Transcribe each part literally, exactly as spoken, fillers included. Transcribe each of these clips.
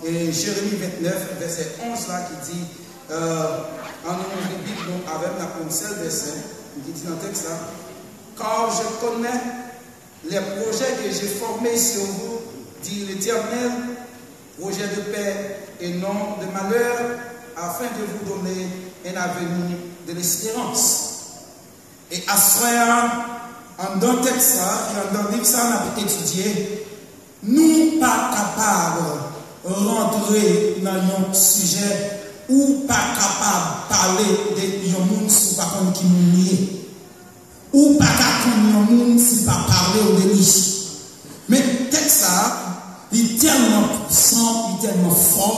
E Jeremi vennèf, vèsè onz la ki di, euh, ann nou li Bib nou avè m, n ap li yon sèl vèsè, ki di nan tèks la, Car je connais les projets que j'ai formés sur vous, dit l'Éternel, projets de paix et non de malheur, afin de vous donner un avenir de l'espérance. E aswè a, anndan tèks sa, e anndan liv sa n ap etidye, nou pa kapab rantre nan yon sijè, ou pa kapab pale de yon moun si w pa konn ki moun li ye. Ou pa ka konn yon moun si l pa pale w de li. Men tèks sa, li tèlman pwisan, li tèlman fò,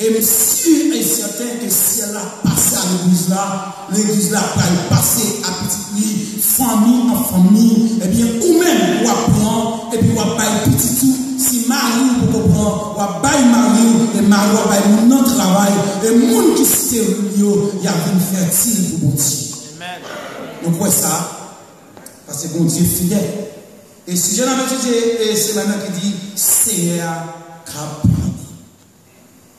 e m si e sèten ke syèl la pase ak legliz la, legliz la pral pase ak pitit li, fanmi an fanmi. Ebyen, ou menm, w ap pran, epi w ap bay pitit ou, si mari w poko pran, w ap bay mari w, e mari w ap bay moun nan travay, e moun ki steril yo, y ap vin fètil pou Bondye. Nou kwè sa? Paske Bondye fidèl. E sijè n ap etidye, e semèn nan ki di, Senyè a ka pale.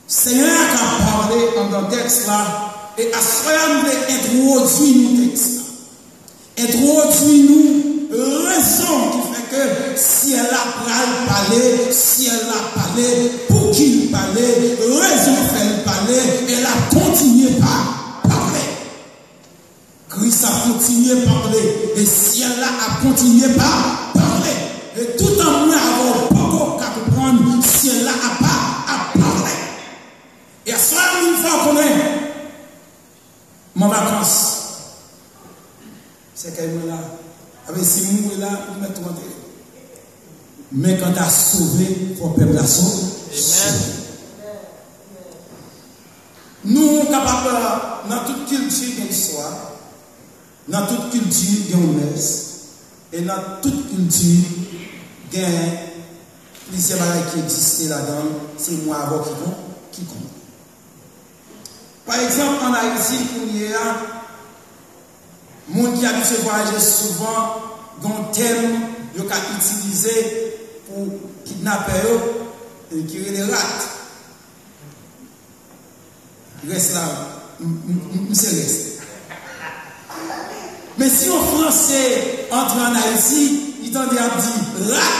Senyè a ka pale anndan tèks la, e aswè a m vle entwodui nou tèks la. Entwodui nou rezon ki fè ke syèl la pral pale, syèl la pale, pouki l pale, rezon k fè l pale, e l ap kontinye pa pale. Kris ap kontinye pale, e syèl la ap kontinye pa pale. E toutan mwen avè w poko ka konprann, syèl la ap pa ap pale. E aswè a, m vin fè w konnen, m an vakans. Sèkèy mwen la. Ape si m mouri la, nou mèt tou antere. Men kanta sove, fò pèp la so-, sove. Nou kapab, nan tout kilti gen istwa, nan tout kilti gen yon mès, e nan tout kilti gen plizyè bagay ki egziste ladan l, se mwen avè w ki kon-, ki konn. Pa egzanp, ann Ayiti kounye a, moun ki abitye vwayaje souvan, gen yon tèm yo ka itilize pou kidnapè yo, e ki rele rat. Rès la, m, m, m, m se rès. Men si yon Franse antre ann Ayiti, li tande y ap di rat,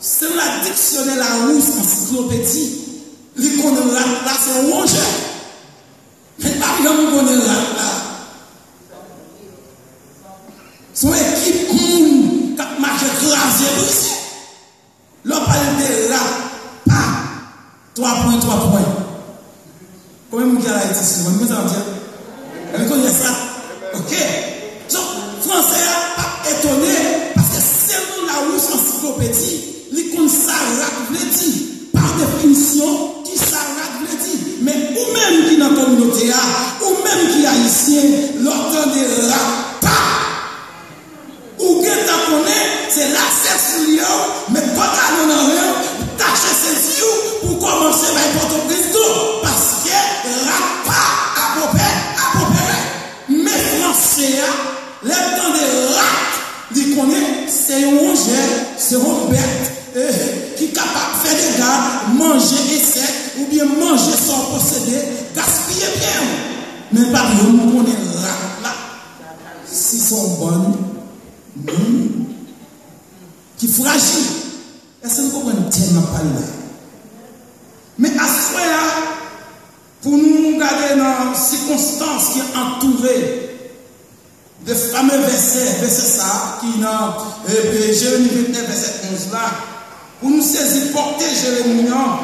se nan diksyonè Lawous ansiklopedi, li konn rat la se yon wonjè. Men l pa janm konnen rat la se yon ekip moun k ap mache kraze brize. Lè w pale de rat, pa, twa pwen, twa pwen. Konbyen moun ki al Ayiti sou mwen? Konbyen sa w di a? Èske nou konn sa? Oke. So, Franse a p ap etone, paske selon Lawous ansiklopedi, li konn sa rat vle di. Pa definisyon, ki sa rat vle di. Men ou menm ki nan kominote a, ou menm ki ayisyen, lè w tande rat, pa! Ou gentan konnen se lase soulye w, met pantalon nan ren w, tache senti w pou w kòmanse bay Pòtoprens do, paske rat pa apopè, apopere. Men Franse a, lè l tande rat, li konnen se yon wonjè, se yon bèt, eh, ki kapab fè dega, manje ensèk, oubyen manje sa w posede, gaspiye byen w. Men l pa t janm konnen rat la si se yon bann moun ki frajil. Èske nou konprann tèm n ap pale la? Men aswè a, pou nou gade nan sikonstans ki antoure de fame vèsè, vèsè sa a ki nan, e, e, Jeremi vennèf, vèsè onz la, pou nou sezi pòte Jeremi an,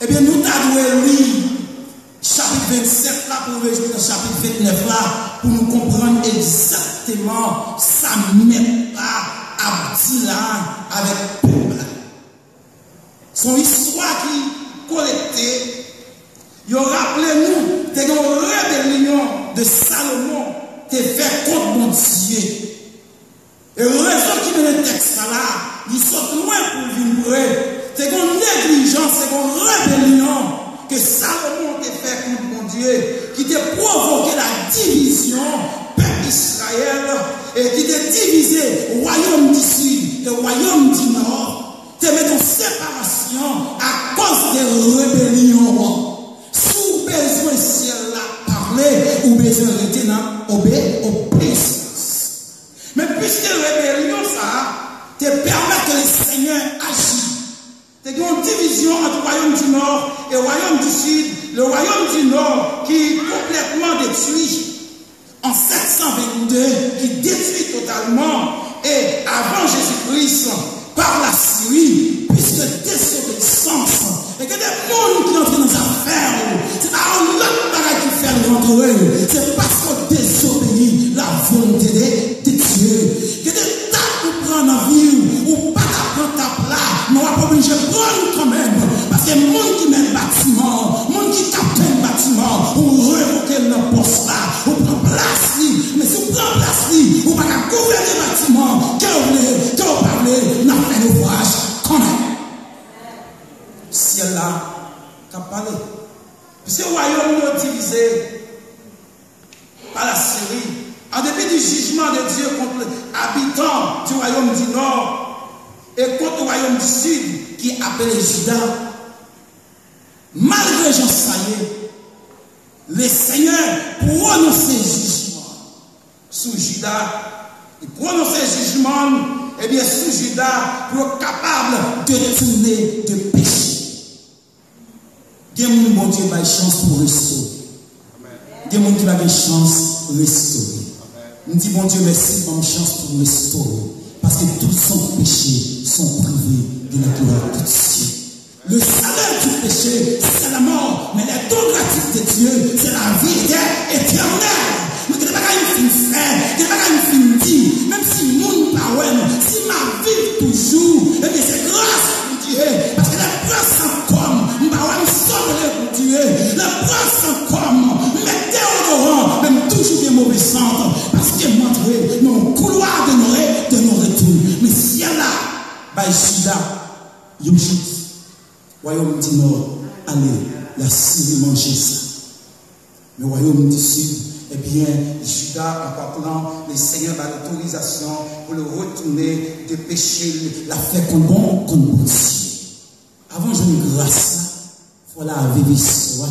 ebyen, nou ta dwe li chapit vennsèt la pou rive jwenn nan chapit vennèf la, pou nou konprann egzakteman sa mèt la ap di la avèk pèp la. Se yon istwa ki kolekte, yo raple nou, te gen yon rebelyon de Salomon te fè kont Bondye. E rezon ki mennen tèks sa la, li sot lwen pou l vin pre. Te gen yon neglijans, te gen yon rebelyon ke Salomon te fè kont Bondye, ki te pwovoke ladivizyon pèp Izrayèl, e ki te divize wayòm di sid e wayòm di nò, te mete yon separasyon, akò konsekans de rebelyon an. Si w bezwen syèl la pale, ou bezwen rete nan obe-, obeyisans. Men piske rebelyon sa a te pèmèt ke Lesenyè aji, te gen yon divizyon ant wayòm di Nò e wayòm di Sid, le wayòm di Nò ki konplètman detwi an sèt san vennde, ki detwi totalman, e avan Jezi Kris, pa Lasiri, piske dezobeyisans. E gen de moun ki antre nan zafè w, se pa yon lòt bagay ki fè l rantre, se paske w dezobeyi la volonte de, de Dye. Gen de tap ou pran nan vi w, ou pa ta pran tap la, men w ap oblije pran l kanmenm, paske moun ki mèt batiman an, moun ki kaptenn batiman an, ou revoke l nan pòs la, ou pran plas li. Men si w pran plas li, ou pa ka gouvène batiman an, ke w vle, ke w pa vle, n ap fè nofraj kanmenm. Syèl la k ap pale. Piske wayòm yo divize pa Lasiri, an depi di jijman de Dye kont abitan di wayòm di Nò e kont wayòm di Sid ki apele Jida, malgre jan sa ye, Lesenyè pwononse jijman sou Jida. Li pwononse jijman, ebyen, sou Jida pou yo kapab detounen de peche. Gen moun Bondye bay chans pou restore. Gen moun ki pa gen chans restore. M di Bondye mèsi, ban m chans pou m restore. Paske tout son peche son prive de la gloire de Dieu. Le salaire du péché, c'est la mort, mais les dons gratuits de Dieu, c'est la vie éternelle. Men gen de bagay m fin fè, gen de bagay m fin di, menm si moun pa wè m, si m ap viv toujou, ebyen se gras Bondye, paske lè m pran san kò m, m pa wè m sanble Bondye, lè m pran san kò m, m met deodoran, men m toujou gen move sant, paske m antre nan yon koulwa de non re-, de non retou. Men syèl la bay Jida yon chans. Wayòm di Nò ale, Lasiri manje sa. Men wayòm di Sid, ebyen, Jida, an patan, Lesenyè ba l otorizasyon pou l retounen de peche l ap fè kont bon, kont Bondye. Avan w jwenn gras la, fò w lave veso a,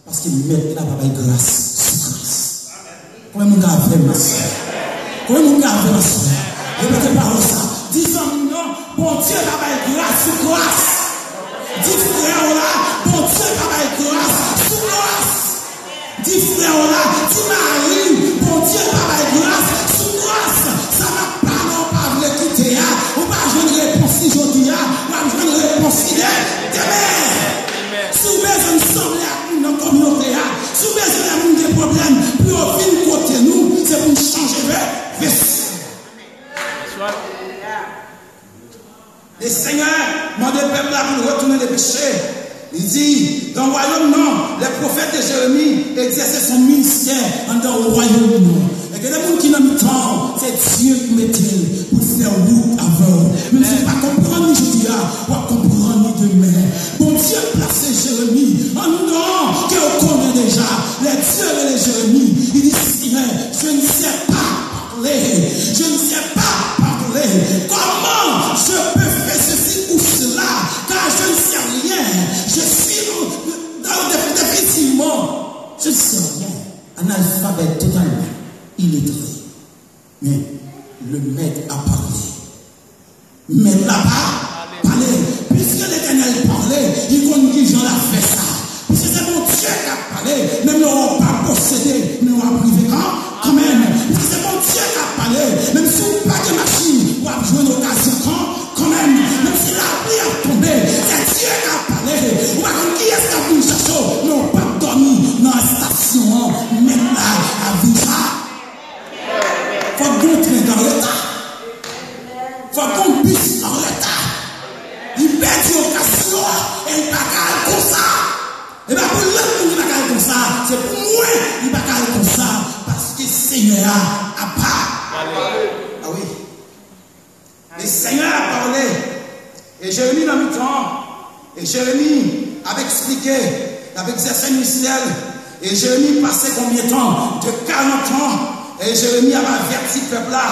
paske Mèt la pa bay gras sou gras. Konbyen moun ka avè m aswè? Konbyen moun ka avè m aswè? Repete pawòl sa. Di zanmi w nan, Bondye pa bay gras sou gras. Di frè w la, Bondye pa bay gras sou gras. Di frè w la, di mari, Bondye pa bay gras sou gras. Sa m ap pale w pa vle kite a, ou pa jwenn repons li jodi a, w ap jwenn repons li de-, demen. Si w bezwen sanble ak moun nan kominote a, si w bezwen lè moun gen pwoblèm pou yo vin kote nou, se pou n chanje ve-, vesyon. Lesenyè mande pèp la pou l retounen de peche. Li di, dans le royaume, non, les prophètes de Jérémie exerçaient son ministère anndan wayòm nan. E gen de moun ki nan mitan w, se Dye ki mete l pou l fè wout avè w. Menm si w pa konprann li jodi a, w ap konprann li demen. Bondye plase Jeremi anndan ke w konnen deja. Lè Dye rele Jeremi, li di, Senyè, je ne sais pas parler. Je ne sais pas parler. Comment je peux faire ceci ou cela? Car je ne sais rien. Je suis, euh, définitivement, je ne sais rien. Analfabèt totalman, iletre. Men, le Maître a parlé. Mèt la pa pale. Piske Letènèl pale, li konn kijan l ap fè sa. Piske se Bondye k ap pale, menm lè w pa posede, men w ap rive kan, kanmenm. Piske se Bondye k ap pale, menm si w pa gen machin, w ap jwenn okazyon kan, kanmenm. Menm si lapli ap tonbe, se Dye k ap pale. Ou pa konn kiyès k ap vin chache w, men w p ap dòmi nan estasyon an. Mèt la ap vin chache. Fòk gon tren k anreta. Fòk gon bis k anreta. Li pèdi okazyon an e li pa ka al konsa. E pa pou lòt moun li pa ka al konsa. Se pou mwen li pa ka al konsa. Paske Senyè a ap pale. A wi. Le Seigneur a parlé, e Jeremi nan mitan, e Jeremi ap eksplike, l ap egzèse ministè l, e Jeremi pase konbyen tan? De karant an, e Jeremi ap avèti pèp la,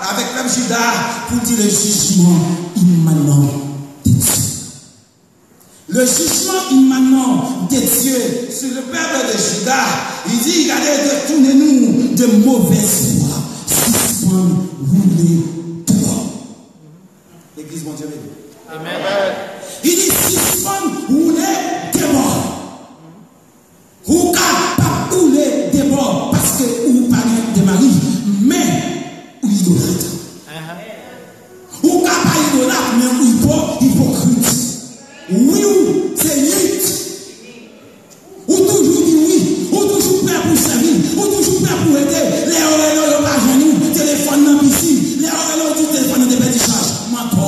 avèk pèp Jida, pou l di le jugement imminent de Dieu. Le jugement imminent de Dieu sur le peuple de Juda, li di, gade, detounen nou de movèz vwa, sispann woule debò. Legliz Bondye beni. Amèn. Li di, sispann woule debò. Ou ka p ap woule debò paske ou pa gen de mari, men ou idolat. Ou ka pa idolat, men ou ipo-, ipokrit. Wi, ou se yit. Ou toujou di wi. Ou toujou prè pou sèvi. Ou toujou prè pou ede. Lè yo rele w, yo pa jwenn ou. Telefòn nan bizi. Lè yo rele w, di telefòn nan te pèdi chaj. Mantò.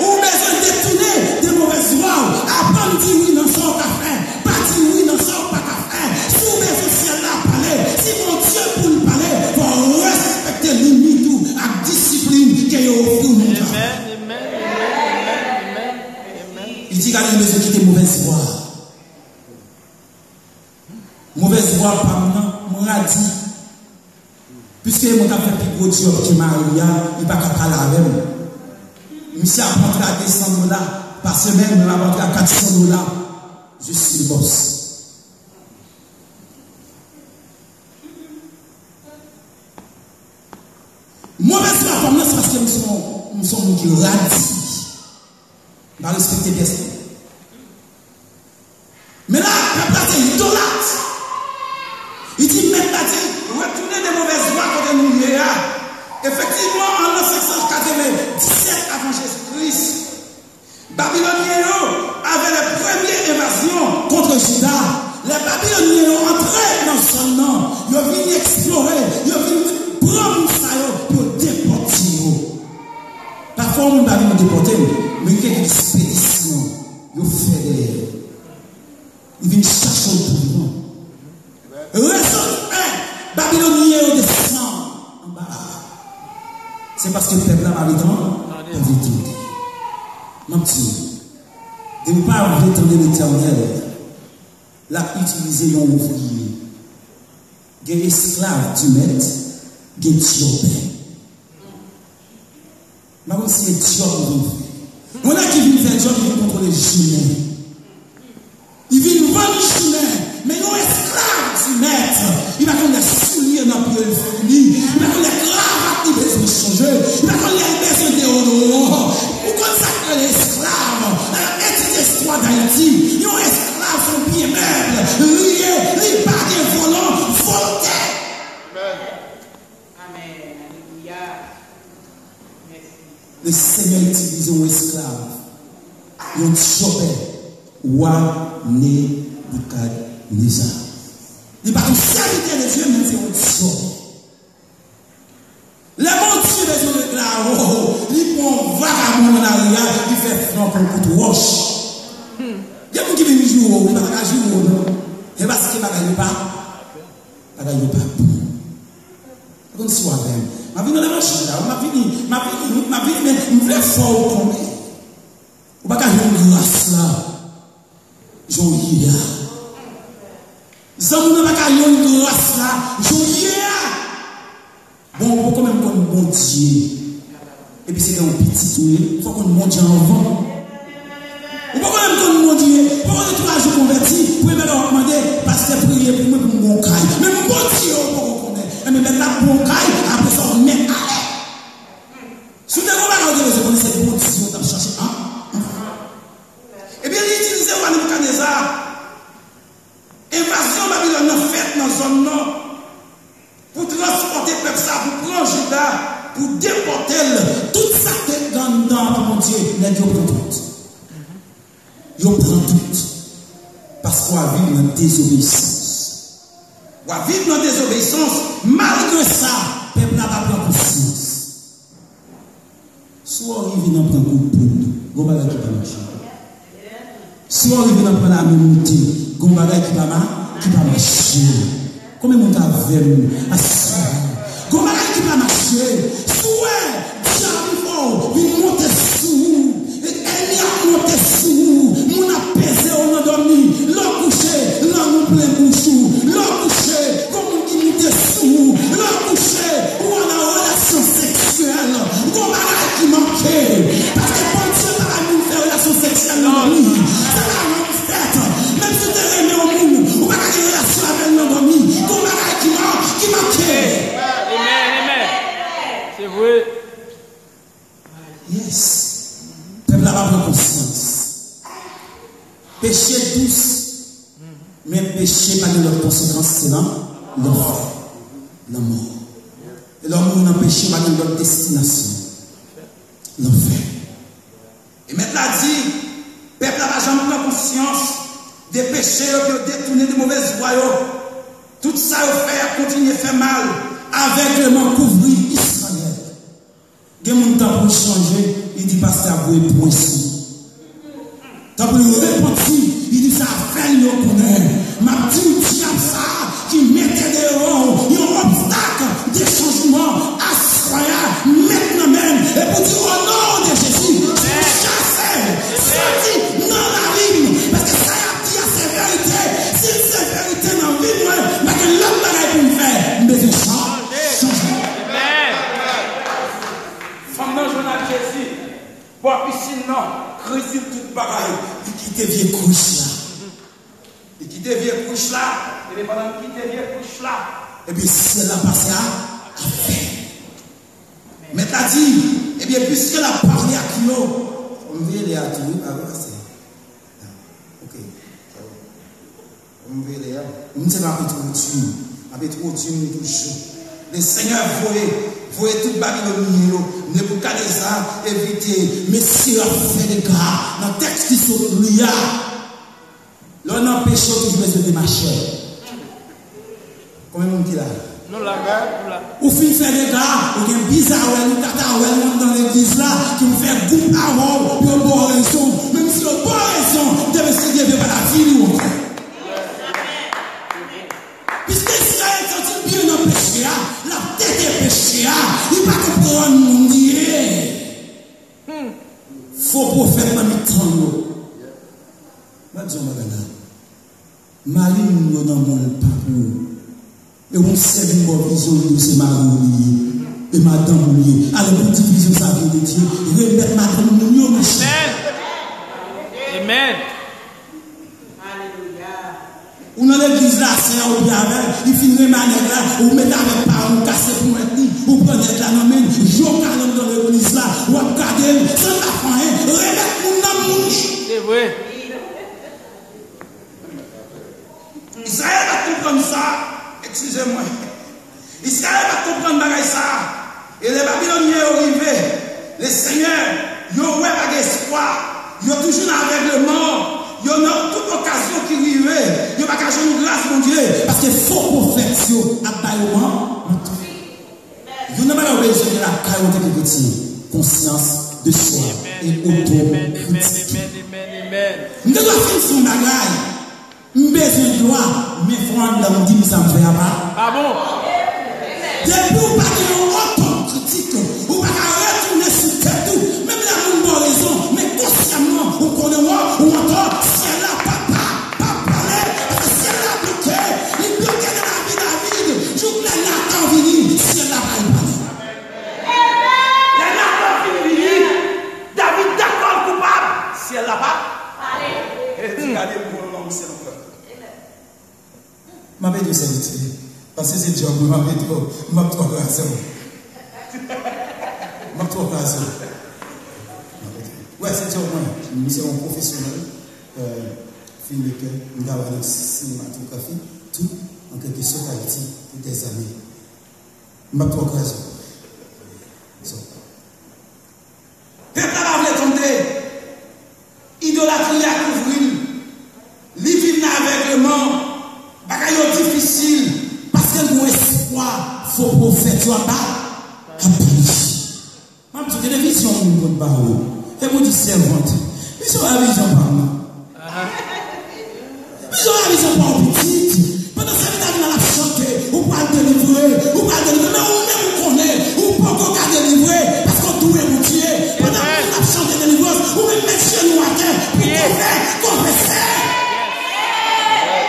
Ou bezwen detounen de movèz vwa w. Aprann di wi nan sa w ka fè. Pa di wi nan sa w pa ka fè. Si w bezwen syèl la pale, si Bondye pou l pale, fò w respekte limit ou ak disiplin ke yo ofri w nan travay. Li di, gade, nou bezwen kite movèz vwa. Movèz vwa pa m nan, m radi. Piske mwen k ap fè pi gwo djòb ke mari a, li pa ka pale avè m. Misye ap rantre a de san dola pa semèn, mwen m ap rantre a kat san dola. Je suis le boss. Movèz vwa pa m nan, se paske m se yon, m se yon moun ki radi. M pa respekte pyès moun. Men la, pèp la se idolat. Li di, Mèt la di, retounen de movèz vwa kote nou ye a. Efektivman, an l'an senk san katrevendisèt avan Jezi Kris, Babilonyen yo avè le premye envazyon kont Jida. Lè Babilonyen yo antre nan zòn nan, yo vin eksplore, yo vin pran moun sa yo pou yo depòte yo. Pafwa, yon moun pa vin depòte l, men gen kèk ekspedisyon yo fè dèyè. Li vin chache w tou vivan. Rezon ki fè Babilonyen yo desann anba la, se paske pèp la pa vle tande, pa vle tande. M ap di w, depi w pa vle tande Letènèl, l ap itilize yon ouvriye. Gen esklav di mèt, gen djòb. M pa konn si se djòb ou vin fè. Yon nèg ki vin fè djòb, li vin kontwole jounen. Li vin vann jounen. Men yon esklav di mèt, li pa konn lè soulye nan pye l fini. Li pa konn lè kravat li bezwen chanje. Li pa konn lè l bezwen deodorant. Ou konn sa k rele esklav? Lè n ap etidye istwa Dayiti, yon esklav se yon pye mèb li ye, li pa gen volon, volonte. Amèn. Alelouya. Mèsi. Lesenyè itilize yon esklav, yon djòbè, wa Neboukadneza. Li pa t yon sèvitè de Dye, men se yon djòbè. Lè Bondye bezwen regle avè w, li pran yon vagabon nan lari a, li fè flank yon kout wòch. Gen moun ki vin joure w, li pa ta ka joure w non. Se paske bagay yo pa, bagay yo pa bon. Ou konn si w avè m. M ap vin nan levanjil la, wi, m ap vini, m ap vini, wi, m ap vini, men m vle fè w konnen. Ou pa ka jwenn gras la jan w ye a. Zanmi w pa ka jwenn gras la jan w ye a. Bon, ou poko menm konn Bondye. Epi se te yon pitit ou ye, fò w konn Bondye anvan. Ou poko menm konn Bondye, ou poko gen twa jou konvèti, premye bagay w ap mande, pastè priye pou mwen pou m gon kay. Menm Bondye ou poko konnen. Enben, mèt la ap ba w kay, apre sa w mèt ale. Si w te gon bagay ou te bezwen konnen, se Bondye ou t ap chache an, anvan. Ebyen, li itilize wa Nebikadneza. Envazyon Babilòn nan fèt nan zòn nan pou transpòte pèp sa, pou pran Jida, pou depòte l. Tout sa k te anndan pou Bondye, nèg yo pran tout. Yo pran tout. Paske w ap viv nan dezobeyisans. W ap viv nan dezobeyisans, malgre sa, pèp la pa pran konsyans. Si w rive nan pran kout poud, gon bagay ki pa mache. Si w rive nan pran lame moute, gon bagay ki pa ma-, ki pa mache. Konbyen moun k avè m aswè a? Gon bagay ki pa mache. Si w wè dyab vin fè w, vin monte sou ou, ènmi ap monte sou ou, moun ap peze w nan dòmi, lè w kouche, lang ou plen bouch ou, lè w kouche, gon moun ki moute sou ou, lè w kouche, ou nan relasyon seksyèl, gon bagay ki manke, paske Yes. Pèp la pa pran konsyans. Peche dous, men peche pa gen lòt konsekans, se lan, lanfè, lanmò. E lè w mouri nan peche, pa gen lòt destinasyon, lanfè. E Mèt la di, pèp la pa janm pran konsyans de peche yo, ke yo detounen de movèz vwa yo. Tout sa yo fè, y ap kontinye fè mal. Avègleman kouvri Izrayèl. Gen moun tanpri chanje, li di pastè ap voye pwen sou li. Tanpri repanti, li di sa fè l yo konnen. M ap di w dyab sa a ki mete deyò w yon obstak de chanjman aswè a, met nan men l, epi w di, o non de Jezi, chase, soti nan lavi m, paske sa y ap di a se verite. Si l se verite nan vi mwen, m pa gen lòt bagay pou m fè. M bezwen chan-, chanje. Fanm nan jwenn ak Jezi bò pisin nan, krezi l tout bagay, li kite vye kwich la. Li kite vye kwich la, epi pandan l kite vye kwich la, epi syèl la pase a, a fè. Mèt la di, ebyen, piske l ap pale ak yo, fò m veye lè a tou, wi, pa vre, pastè? Ok. Fò m veye lè a. M se m ap entwodui m. M ap entwodui m toujou. Le Senyè voye, voye tout Babilòn yo, Nebukadneza evite, mesye yo ap fè dega nan tèks ki sot li a. Lè w nan peche, w toujou bezwen demache. Konbyen moun ki la? Nou la, gad, nou la. Ou fin fè dega, ou gen bizawèl, ou katawèl, ou anndan legliz la, ki pou fè gwoup avè w, pou yo ba w rezon. Menm si yo ba w rezon, demen si Dye vle, pa ta vini w ankò. Piske Izrayèl santi l byen nan peche a, l ap tete peche a, li pa konprann moun li ye. Fo pwofèt nan mitan yo. M ap di yon bagay la. Mari moun yo nan mwen pa pou yo. E yon sè vin ba w vizyon, li di w se mari w li ye. E madanm ou li ye. Alò, pou divizyon sa vin de Dye, remèt madanm moun yo, mechè. Amen. Amen. Ou nan legliz la, sè a, ou byen avè l, li fin renmen nèg la, ou met avèk paran, ou kase ponyèt li, ou pran nèg la nan men l, jwe w kalanm nan legliz la, w ap gade l, san l pa fè anyen, remèt moun nan moun li. Se vre. Izrayèl pa t konprann sa, eskize mwen. Izrayèl pa t konprann bagay sa a. E lè Babilònyen yo rive, le Senyè, yo wè pa gen espwa, yo toujou nan avègleman, yo nan tout okazyon ki rive, yo pa ka jwenn gras Bondye, paske fo pwofèt yo ap ba yo man-, manti. Youn nan bagay yo bezwen gen lakay ou antanke kretyen, konsyans de swa e otokritik. M te dwe fin fè yon bagay. M bezwen glwa, men fò anndan m di m sa m fè a pa. Pa bon. Depi w pa gen yon otokritik, ou pa ka retounen sou tèt ou. Menm lè moun ba w rezon, men konsyèman, ou konnen w, ou antò, syèl la pa, pa, pa pale, paske syèl la bloke, li bloke nan lavi David, jouk lè Natan vini, syèl la pral pale. Lè Natan fin vini, David dakò l koupab, syèl la pa pale. E di, gade, m konnen w nan yon sèl kè. M ap ede w sèvitè. Paske se djòb mwen, m ap ede w. M ap twò kraze w. M ap twò kraze w. M ap ede w. Wè, se djòb mwen. M se yon pwofesyonèl, euh, filmmaker, m travay nan sinematografi, tou, an kèlke sòt, Ayiti, pou dèzane. M ap twò kraze w. So, Pèp la pa vle tande. Idolatri a kouvri l. Li viv nan avègleman. Bagay yo difisil. Paske l gen espwa fo pwofèt yo ap ba, ap banishi. M ap di w, gen de vizyon moun konn ba ou. E pou di sèvant. Vizyon a vizyon pa m nan. Vizyon a vizyon pa w pitit. Pandan sèvitè a ap chante, ou pral delivre, ou pral delivre, men ou menm ou konnen, ou poko ka delivre, paske w dwe Bondye. Pandan moun ap chante delivrans, ou menm met jenou atè, pou konfè, konfese.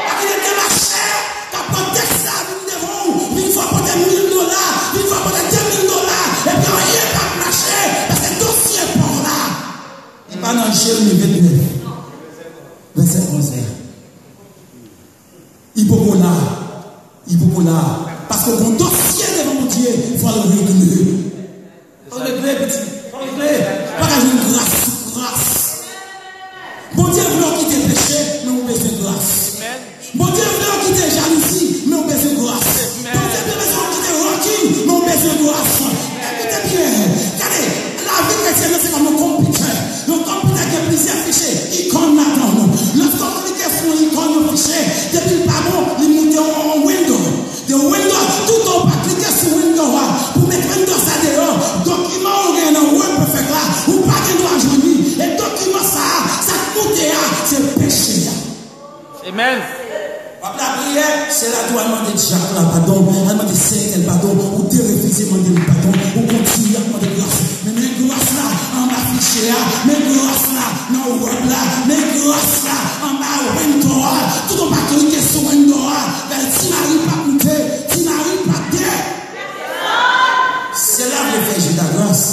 Pa kite de mache, k ap pran tèks la, vin devan w, vin fè w pote mil dola, vin fè w pote de mil dola, epi anyen p ap mache, paske dosye pa w la. Li pa nan Jeremi vennèf, vèsè onz la. Li poko la. Li poko la. Paske gon dosye devan Bondye, fò l regle. Fò l regle, pitit. Fò l regle. Amèn. W ap lapriyè, se la tou al mande dyak la padon, al mande sè entèl padon, ou te refize mande l padon, ou kontinye ap mande gras. Men, men gras la anba fichye a, men gras la nan wòb la, men gras la anba wendò a, tout yon pakèt kesyon wendò a, gade ti mari p ap moute, ti mari p ap de. Sè la vle fè Jida gras,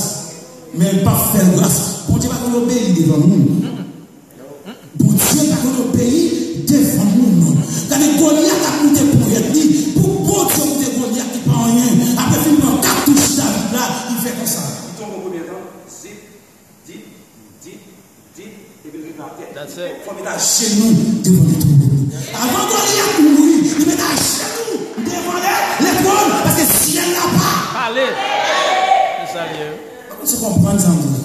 men l p ap fè l gras. Bondye pa konn obeyi devan moun. Bondye pa konn obeyi devan moun. Gade, Golyat ap moute ponyèt li. Pou Bondye moute Golyat ki pa anyen. Apre fin pran katouch David la, li fè konsa. Li tonbe konbyen tan? Zip, dip, dip, dip, epi l rive atè. That's it. Fò met ajenou devan letwòn. Avan Golyat mouri, li met ajenou devan le, letwòn, paske syèl la pa. Pale. Se sa l ye. Mwen konn si w konprann sa m di la.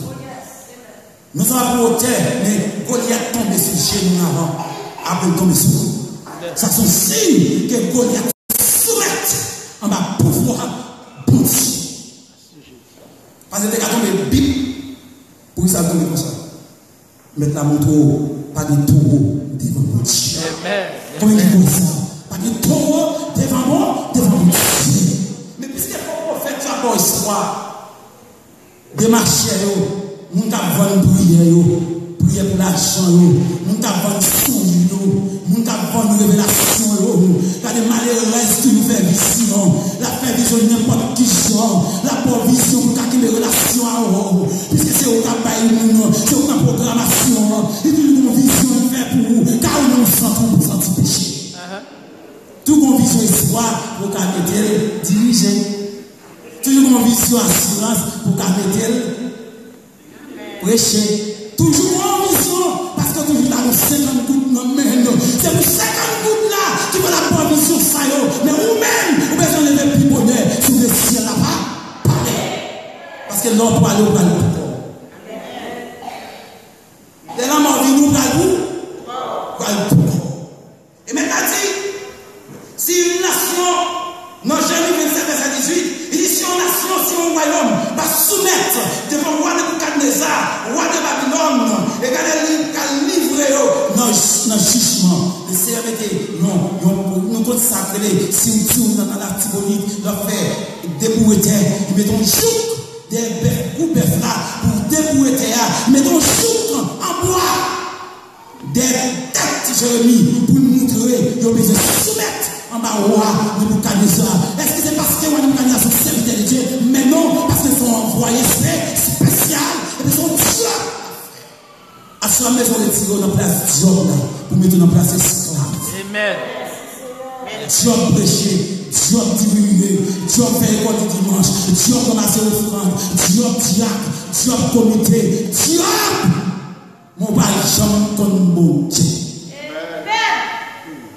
Non sèlman pou wotè, men Golyat tonbe sou jenou l avan, apre l tonbe sou li. Sa se yon siy ke Golyat soumèt anba pouvwa Bondye. Paske l te ka tonbe bip, poukisa l tonbe konsa? Mèt la montre w, pa gen towo devan Bondye. Amèn. Konbyen ki kwè sa? Pa gen towo devan bon, devan Bondye. Men piske fòk pwofèt yo ap ba w espwa, demachè yo, moun k ap vann priyè yo, priyè pou lajan yo, moun k ap vann sonj yo, moun k ap vann revelasyon yo. Gade malerèz toujou fè vizyon. L ap fè vizyon nenpòt ki jan. L ap ba w vizyon pou w ka kenbe relasyon avè w. Piske se ou k ap bay moun nan, se ou k nan pwogramasyon an. Li toujou gen yon vizyon li fè pou ou. Ka ou nan yon sant ou pou santi peche. Tou gon vizyon espwa pou w ka mete l dirije. Toujou gon vizyon asirans pou w ka mete l preche. Toujou gon vizyon, paske w toujou ta gon senkant goud nan men l. Se pou senkant goud la ki pral ap ba w vizyon sa yo. Men ou menm, ou bezwen leve pi bonè si w vle syèl la pa pale. Paske lè w prale, ou pral pou kò w. Lè lanmò vini, ou pral pou, pral pou kò w. E mèt la di, si yon nasyon, nan Jeremi vennsèt vèsè dizuit, li di, si yon nasyon, si yon wayòm va soumèt devan wa Nebikadneza, wa de Babilòn, e gade, li pral livre yo nan, nan jijman. Lesenyè mete yon, yon, nou konn sa k rele, si w di w nan Latibonit, l ap fè deboure tè, li mete yon jouk dèyè bèf, kou bèf la, pou deboure tè a, li mete yon jouk an bwa dèyè tèt Jeremi pou l montre yo bezwen soumèt anba wa Nebikadneza. Èske se paske wa Nebikadneza se yon sèvitè de Dye? Men non, paske se yon anvwaye espe-, espesyal, epi se yon dyòb. Aswè a, m bezwen retire w nan plas dyòb la pou mete w nan plas esklav. Amèn. Dyòb preche, dyòb diminye, dyòb fè rekòt dimanch, dyòb ranmase ofrann, dyòb dyak, dyòb komite, dyòb! Men w pa janm konn Bondye.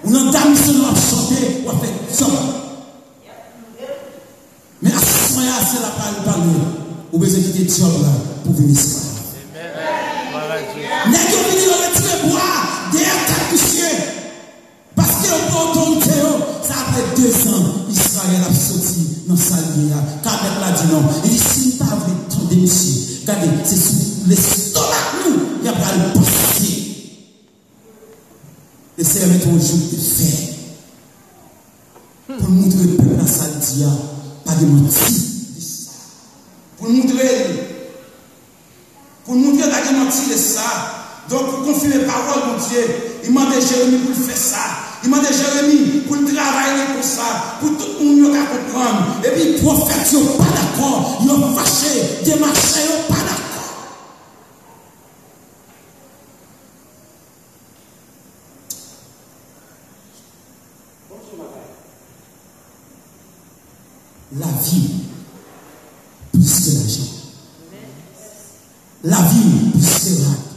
Ou nan damisyon w ap chante, w ap fè dyòb. Men aswè a, se la pale, pale, ou bezwen kite dyòb la pou vin esklav. Nèg yo vini, yo retire bwa dèyè tèt misye. Paske yo pran otorite yo, sa apre dezan, Izrayèl ap soti nan sa l ye a. Ka mèt la di non. Li di, si m pa vle tande misye, gade, se sou lestomak nou y ap pral pase. Lesenyè mete yon jouk de fè pou l montre pèp la sa l di a, pa gen manti. Pou l montre l Pou l montre l pa gen manti, se sa. Donk, pou konfime pawòl Bondye, li mande Jeremi pou l fè sa. Li mande Jeremi pou l travay li konsa, pou tout moun yo ka konprann. Epi pwofèt yo pa dakò, yo fache, demachè yo pa dakò. Lavi w plis ke lajan. Lavi w plis ke rad.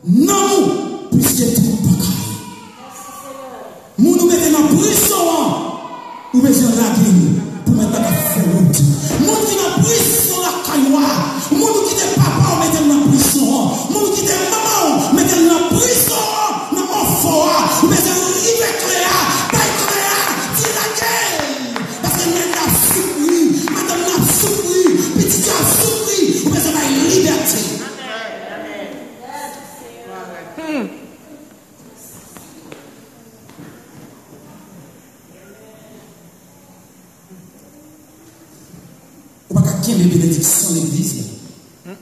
Nanm ou plis ke tout bagay. Moun ou mete nan prizon an, ou bezwen lage l pou mèt la ka fè wout. Moun ki nan prizon lakay ou a, moun ou kite papa w mete l nan prizon an, moun ou kite manman w mete l nan prizon an, nan onfò a, ou bezwen rive kle a, bay kle a, di lage l. Paske nèg la ap soufri, madanm nan ap soufri, pitit yo ap soufri, ou bezwen bay libète. benediksyon legliz la.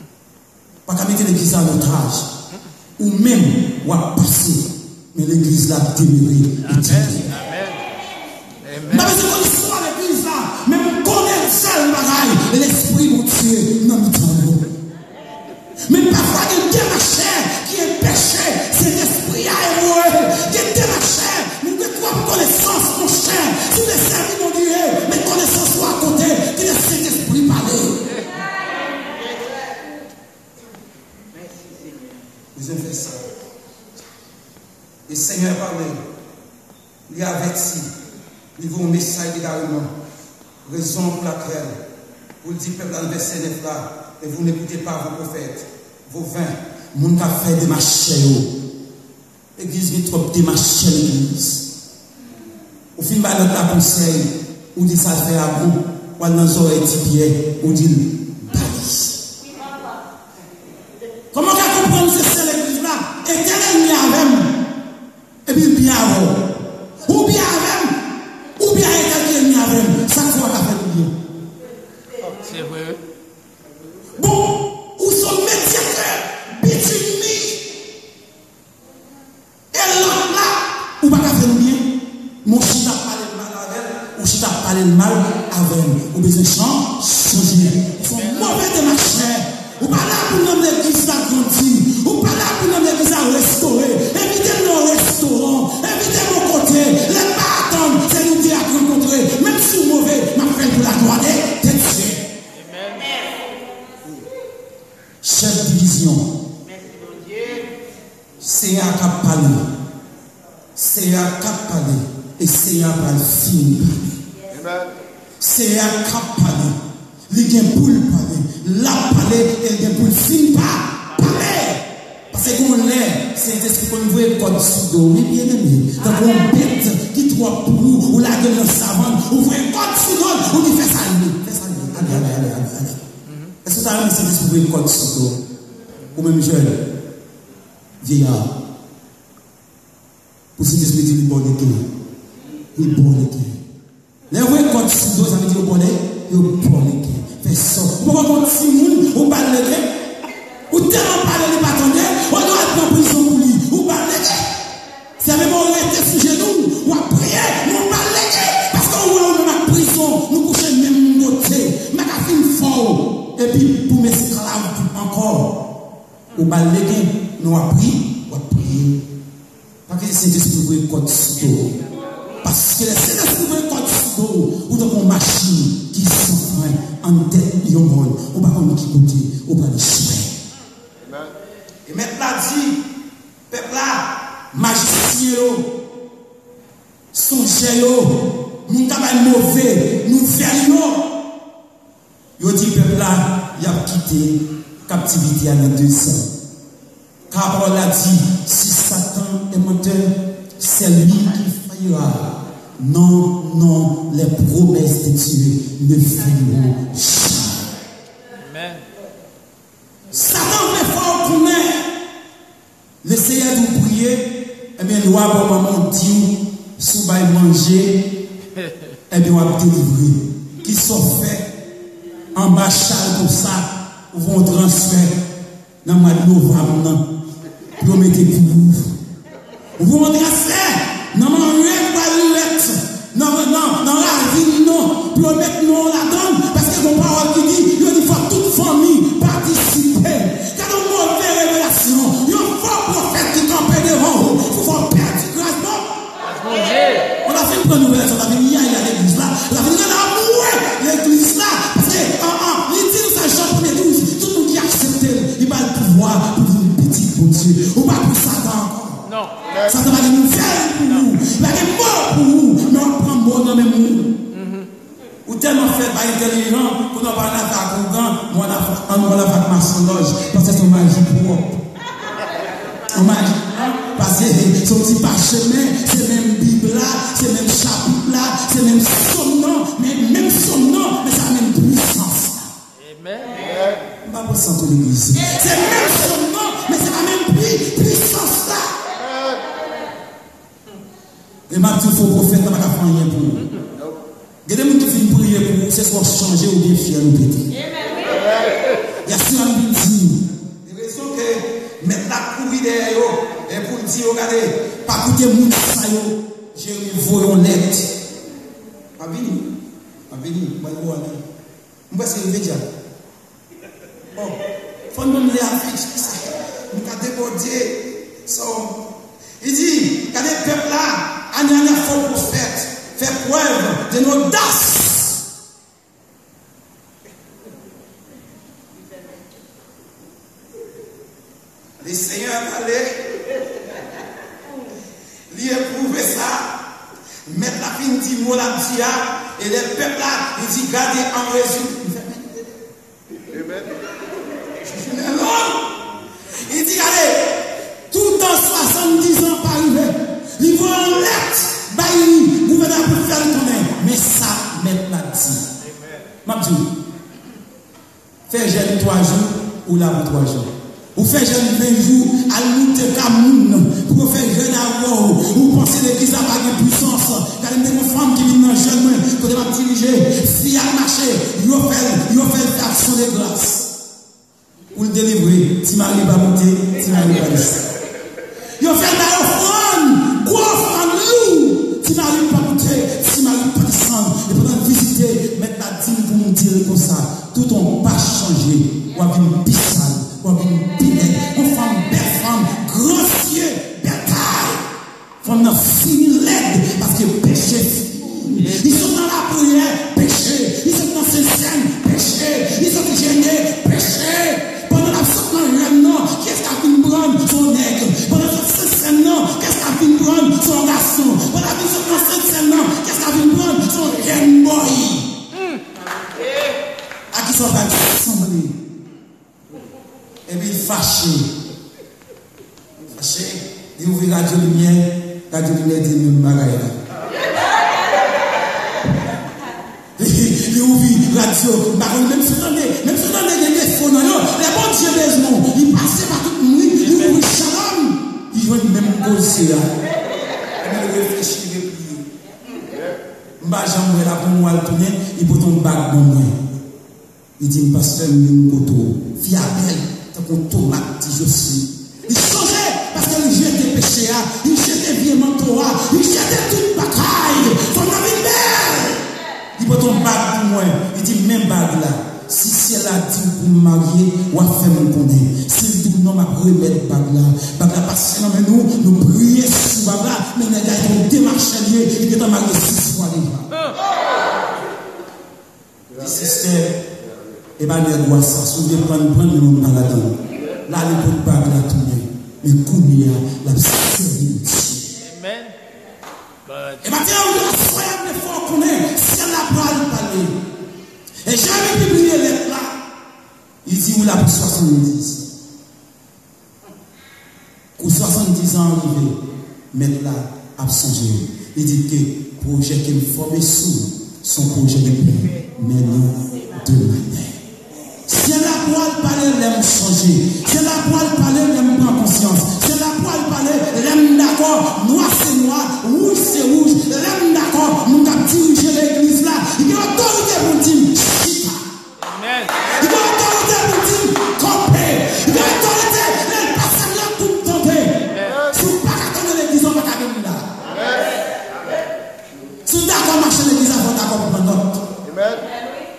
Pa ka mete legliz la an otaj. Ou menm, w ap pase, men legliz la ap demere etènèl. Amèn. Amèn. M pa bezwen konn istwa legliz la, men m konnen yon sèl bagay, Lespri Bondye nan mitan yo. Men pafwa gen de machè ki anpeche Sentespri a evoye. Gen de machè, nou gen twòp konesans, monchè. Si w te sèvi Bondye, met konesans ou akote, kite Sentespri pale. Bezwen fè sa. E Senyè a pale, li avèti, li voye yon mesaj degareman, rezon pou lakèl, pou l di pèp la nan vèsè nèf la, et vous n'écoutez pas vos prophètes, vos vains. Moun k ap fè demach chè yo. Legliz gen twòp demach chè legliz. Ou fin bay lòt la konsèy, ou di sa fè a gou, w al nan zòrèy Ti Pyè, ou di l, ba li. Kòman w ka konprann se sè legliz la? Etènèl li avè m, epi l byen avè w. Ou byen avè m, ou byen a Etènèl ki enmi avè m. Sa k fè w ka fè nou byen? Se vre, wi. Bon, ou se yon medyatè, bitimi. E lòt la, ou pa ka fè l byen. Men w chita ap pale l mal avè l, ou chita ap pale l mal avè l. Ou bezwen chan-, chanje. Ou fè yon move demach chè. Ou pa la pou nanm legliz la grandi. Ou pa la pou nanm legliz la restore. Envite m nan yon restoran. Envite m yon kote. Lè m pa atann, se nou de a k rankontre. Menm si w move, m ap fè l pou laglwa de, de Dye. Chèf divizyon. Senyè a k ap pale. Senyè a k ap pale. E Senyè a pral fin pale. Senyè a k ap pale. Li gen pou l pale. L ap pale e l gen pou l fin pa pale. Paske gen yon lè, Sentespri konn voye kòd sou do w, wi, byeneme. Tankou yon bèt ki twòp pou ou, ou lage l nan savann, ou voye kòd sou do l, ou di, fè sa l vle, fè sa l vle. Ale, ale, ale, ale, ale. Èske w ta renmen Sentespri voye kòd sou do w? Ou menm jèn, vyeyè, pou Sentespri di li ba w legen. Li ba w legen. Lè yo voye kòd sou do, sa vle di yo ba w legen, yo ba w legen. Fè sa. Ou poko konn timoun, ou ba l legen. Ou tèlman pale li pa tande, ou dwe al pran prizon pou li, ou ba l legen. Se menm ou rete sou jenou w, w ap priye, men w pa lege, paske ou wè ou menm ak prizon, nou kouche menm kote, m pa ka fin fè w, epi pou m esklav ankò. Ou pa lege, men w ap priye, w ap priye. Pa kite Sentespri voye kòd sou do w. Paske lè Sentespri voye kòd sou do w, ou tankou yon machin ki san fren anndan yon mòn, ou pa konn ki kote ou pral echwe. E Mèt la di, pèp la, majisyen yo, sonjè yo, moun k ap bay move nouvèl yo, yo di pèp la, y ap kite kaptivite a nan dezan. Car pawòl la di, si Satan est menteur, c'est lui qui faillira. Non, non, les promesses de Dieu ne failliront jamais. Amen. Satan vle fè w konnen Lesenyè di w priye, ebyen, lwa bò manman w di w, si w bay manje, ebyen, w ap delivre. Kisa w fè? Anba chal konsa, ou voye yon transfè nan mwa novanm nan, pou yo mete pou ou. Ou voye yon transfè nan Manrèt, Balirèt, nan, nan, nan ravin nan, pou yo met non w ladan l, paske gon pawòl ki di, yo di fòk tout fanmi patisipe. Gade yon move revelasyon, yon fo pwofèt ki kanpe devan w pou fè w pèdi gras Bondye. Ou ta fin pran nouvèl sa, ou ta fin yaya legliz la, ou ta fin rele anmwe legliz la, paske, an, an, li di nou sa, Jan premye douz, tout moun ki aksepte l, li ba l pouvwa pou vin pitit Bondye. Ou pa pou Satan ankò. Non. Satan pa gen nouvèl pou ou. Li pa gen mo pou ou. Men w ap pran mo nan men moun. Ou tèlman fèt, pa entèlijan, kounye a w pa nan afè ak ougan, men w nan afè, an, w nan afè ak mason lòj, paske se yon maji pwòp. Yon maji, an, paske se yon ti pachemen, se menm Bib la, se menm chapit la, se menm sòm nan, men menm sòm nan, men se pa menm pwisans la. Amen. M pa pran santo legliz. Se menm sòm nan, men se pa menm pwi-, pwisans la. E m ap di w, fo pwofèt la pa ka fè anyen pou ou. Gen de moun ki fin priye pou ou, se swa w chanje oubyen fyèl ou pete. Yasira m vin di nou. Gen rezon ke mèt la kouri dèyè yo, e pou l di yo, gade, pa koute moun sa yo, Jeremi voye yon lèt. M ap vini, m ap vini, mwen gwo ale. M prèske rive dja. Bon, fò n ban m lè a vit, m ka debòde. So, li di, gade pèp la, Anania fo pwofèt, fè prèv de nodas. Le Seigneur a pale. Li epwouve sa. Mèt la fin di mo l ap di a, e lè pèp la, li di, gade an rezil. Li di, gade, toutan swasanndiz an pa rive, li voye yon lèt bay gouvènè a pou fè l konnen. Men sa mèt la di. M ap di w, fè jèn twa jou, ou la pou twa jou. Ou fè jèn ven jou, al moute ka moun pou yo fè jèn avè w. Ou panse legliz la pa gen pwisans. Gade, m te gen yon fanm ki vin nan jèn mwen, kote m ap dirije, fi a mache, yo fè l, yo fè l fè aksyon de gras. Pou l delivre, Ti Mari pa moute, Ti Mari pa desann. Yo fè l bay ofrann, gwo ofrann lou, Ti Mari pa moute, Ti Mari pa desann. E pandan l vizite, mèt la di m pou m di l konsa, toutan w pa chanje, w ap vin pi sal, w ap vin pi lèd. Yon fanm, bèl fanm, gran zye, bèl tay. Fanm nan fini lèd paske peche fini. Li sot nan lapriyè, peche. Li sot nan sentsèn, peche. Li sot jene, peche. Pandan l ap sot nan jèn nan, kiyès k ap vin pran l? Se yon nèg. Pandan l sot sentsèn nan, kiyès k ap vin pran l? Se yon gason. Pandan l ap vin sot nan sentsèn nan, kiyès k ap vin pran l? Se yon jèn bòy. A kisa w pral sanble? Epi l fache. Fache, li ouvri Radyo Limyè, Radyo Limyè di l menm bagay la. Li, li ouvri radyo, m pa konn menm si w tande, menm si w tande gen defo nan yo, lè Bondye bezwen w, li pase pa tout moun, li, li ouvri Shalom, li jwenn menm koze a. Epi l reflechi, repliye. M pa janm wè l, apre yon mwa l tounen, li pote yon bag ban mwen. Li di m, pastè, m vin kote w. Fi a bèl, tankou yon tomat, ti Josli. Li chanje, paske li jete peche a, li jete vye manto a, li jete tout bagay. Fanm nan vin bèl. Li pote yon bag pou mwen. Li di m, men bag la. Si syèl la di w pou m marye, w ap fè m konnen. Si l di w non, m ap remèt bag la. Bag la pase nan men nou, nou priye sou bag la, men nèg la se yon demachè l ye, li gentan marye sis fwa deja. Di sistè, e pa nèg wa sa, si w vle pran l, pran l, men mwen m pa ladan l. L ale pot bag la tounen. Men kounye a, l ap sèvi Bondye. Amen. E maten an, wi, aswè a, m vle fè w konnen, syèl la pral pale. E Jeremi pibliye lèt la, li di w la pou swasanndiz. Kou swasanndiz an rive, mèt la ap sonje w. Li di ke pwojè ke m fòme sou w, se yon pwojè de pè, men non de malè. Syèl la pral pale lè m sonje. Syèl la pral pale lè m pran konsyans. Syèl la pral pale lè m dakò. Nwa se nwa, wouj se wouj. Lè m dakò, moun k ap dirije legliz la, li gen otorite pou l di m chita. Amen. Li gen otorite pou di m kanpe. Li gen otorite lè l pase m lòd pou m tande. Si w pa ka tande legliz la, w pa ka vin la. Si w dakò mache legliz la, fò w dakò pou pran nòt.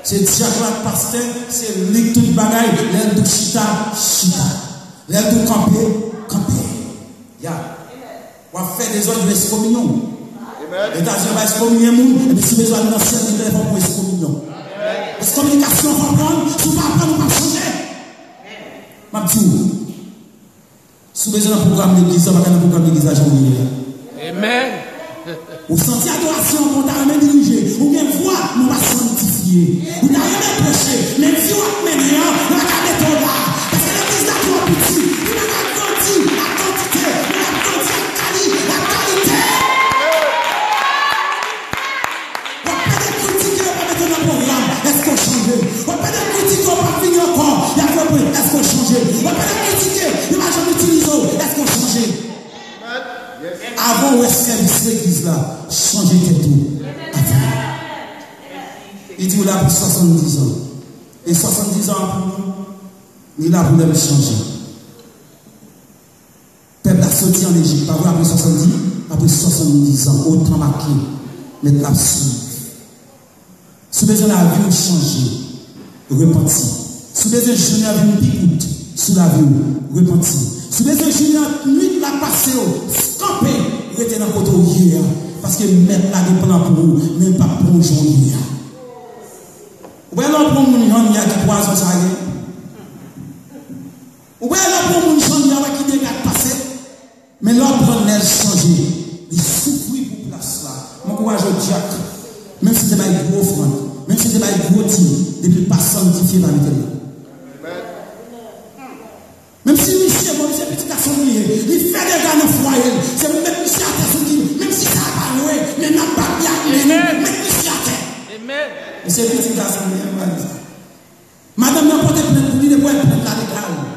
Se dyak la k pastè, se li k tout bagay. Lè l di w chita, chita. Lè l di w kanpe, kanpe. Ya. W ap fè dezòd, yo eskominye w. Etazini pa eskominye moun, epi si w bezwen al nan syèl, gen telefòn pou eskominye w. Eskominikasyon fò pran, si w pa pran, ou p ap chanje. M ap di w, si w bezwen nan pwogram legliz la, pa ka nan pwogram legliz la jan w ye a. Amen. Ou santi adorasyon an bon, ta renmen dirije. Ou gen vwa, men w pa sanktifye. Ou ta renmen preche, men vi w ap mennen an, yo pa ka mete w la. Paske legliz la twò piti. Li pa ka grandi ak kantite, men l ap grandi ak kali-, ak kalite. W ap pede kritike, yo pa mete w nan pwogram. Èske w chanje? W ap pede kritike, yo pa vini ankò. Y ap reprann. Èske w chanje? W ap pede kritike, yo pa janm itilize w. Èske w chanje? Avan w wè sèvis legliz la, chanje tèt ou avan. Li di w la pou swasanndiz an. E swasanndiz an pou nou, li la pou lè m chanje. Pèp la soti ann Ejip, pa vre, apre swasanndiz, apre swasanndiz an, otan make, mèt la ap swiv. Si w bezwen lavi w chanje, repanti. Si w bezwen jounen an vin pi kout sou lavi w, repanti. Si w bezwen jounen an, nwit la pase w, kanpe, rete nan kote w ye a. Paske mèt la gen plan pou ou, men l p ap pran w jan w ye a. Ou wè lè w pran moun jan l ye a ki pwazon sa ye? Ou wè lè w pran moun jan l ye a, wè ki dega k pase? Men lè w pran nèj chanje, li soufri pou plas la. M ankouraje w, dyak, menm si te bay gwo ofrann, menm si te bay gwo dim, depi l pa sanntifye, pa mete l la. Menm si misye bon, misye pitit gason li ye, li fè dega nan fwaye l, se pou met misye atè sou dim, menm si sa pa vre, men n ap bat li ak men nou, met misye atè. Misye pitit gason li ye, m pa di sa. Madanm nan pote plent pou li, depi w wè plent la deklare.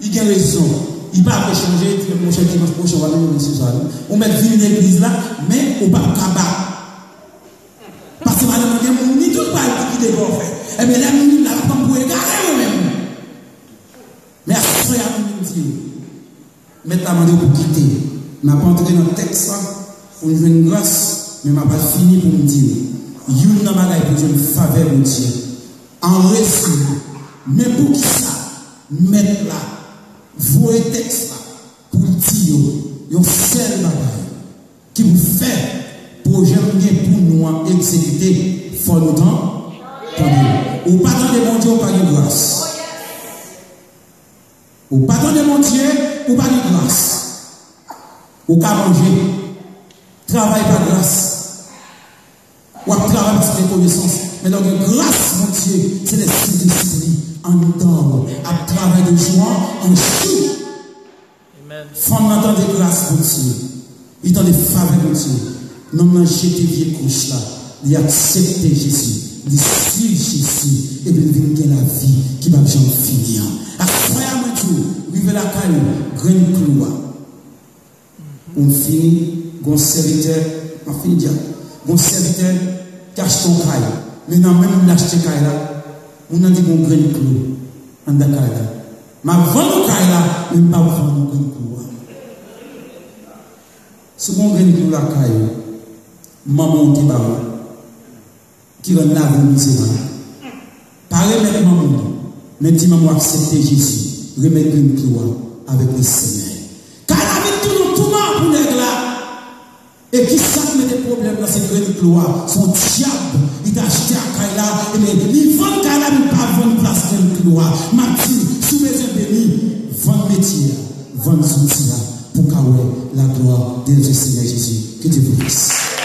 Li gen rezon. Li pa vle chanje, li di, monchè, dimanch pwochen, w a vin sou sa, wi. Ou mèt vin legliz la, men ou p ap ka bat. Paske madanm nan gen moun, li tout pral di ki dega w fè. Ebyen, lè moun vin la, l ap pran pou egare ou menm. Men aswè a, m vin di w, Mèt la mande w pou kite. M ap antre nan tèks la pou n jwenn gras, men m ap al fini pou m di w, youn nan bagay pou jwenn favè Bondye, an rezime, men poukisa Mèt la voye tèks la pou l di yo yon sèl bagay ki pou fè pwojè m gen pou nou an egzekite, fò nou tan-, tande. Ou pa tande Bondye, ou pa gen gras. Ou pa tande Bondye, ou pa gen gras. Ou ka manje, travay pa gras. W ap travay paske gen konesans. Men lè w gen gras Bondye, se lè Sentespri anndan w ap travay de jou an jou. Fanm nan tande gras Bondye. Li tande favè Bondye. Nonm nan jete vye kouch la. Li aksepte Jezi. Li swiv Jezi. Epi li vin gen lavi ki p ap janm fini an. Aswè a, mwen di w, rive lakay ou, grenn klou a. Pou m fini, gon sèvitè, m ap fini dyak. Gon sèvitè ki achte yon kay. Men nan menm moun l achte kay la, moun nan di gon grenn klou anndan kay la. M ap vann ou kay la, men m p ap vann ou grenn klou a. Si gon grenn klou lakay ou, manman w te ba ou, ki rann lavi w mizerab, pa remèt manman w, men di manman w aksepte Jezi, remèt grenn klou a avèk Lesenyè. Kay la vin tounen yon touman pou nèg la. E kisa k mete pwoblèm nan? Se grenn klou a. Se yon dyab li te achte ak kay la, ebyen, li vann kay la, men li pa vann plas grenn klou a. M ap di, si w bezwen beni, vann metye a, vann zouti a, pou w ka wè la gloire de notre Seigneur Jésus. Que Dieu vous bénisse.